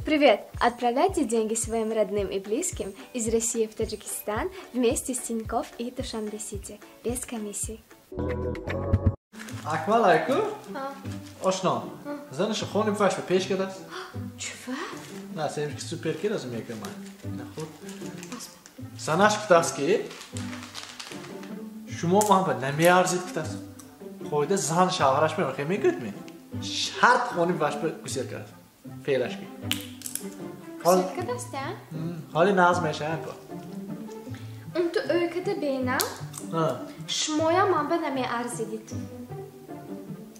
Привет! Отправляйте деньги своим родным и близким из России в Таджикистан вместе с Тинькофф и Душанбе-Сити без комиссии. Акмал айку? Ошно. Занаш хони фаш ба пеш кадаст? Чува? На, сем ки супер ки разум мекунам. На худ. Занаш гуфтааст ки шумо ман ба намеарзид гуфтааст. Қоида зан шавҳараш мехоҳ мегӯяд ме? Шарт хони фаш ба гусел кардааст. Феълаш ки. Гусел кадаст, а? Ҳоли наз мешавам ко. Он ту ӯ када бенам? Шумоям ман ба намеарзидид.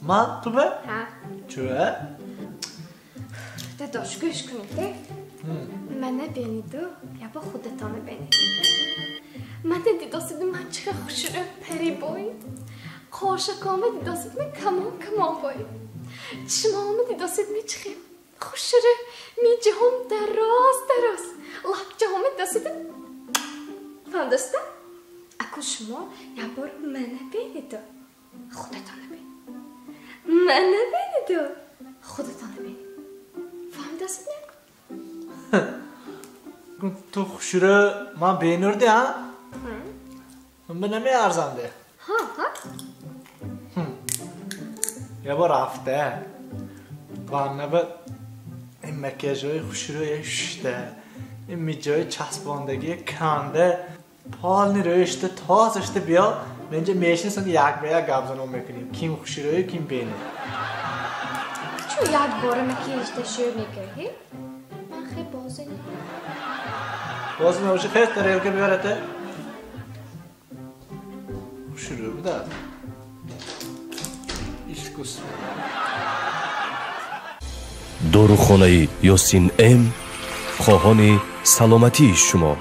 Ман ту ба? Ҳа. Чӯа? Дадош, гӯш кунед. Мана бениду, яба худатона бенед. Мана дидосиду ман чиха хушрӯ пари боид. Қошакома дидосид ме камон камон боид. Чишмома дидосид ме чихе хушрӯ миҷаҳом дароз дароз. Лабҷаҳома дидосиду фаҳмдаста? Аку шумо як бор мана бениду, худатона бенед. Мана бениду, худатона бенед. Фаҳмдасид не? Ту хушрӯ ман бенурди, а? Ман ба намеарзам де. Ҳа, ҳа. Я бор рафта ванна ба ин макияжҳои хушрӯя шушта, ин миҷои часпондагии канда, полни рӯшта, тозашта биё, менҷа мешинасам, як ба як гап занон мекунем. Ким хушрӯю, ким бенур. Чун як бора макияжда шӯ мекардӣ? Ман хел бозӣ не. Бозӣ мебоши, хел тарелка биёрата. Хушрӯ будааст. Искус. Дорухонаи Ёсин М хоҳони саломатии шумо.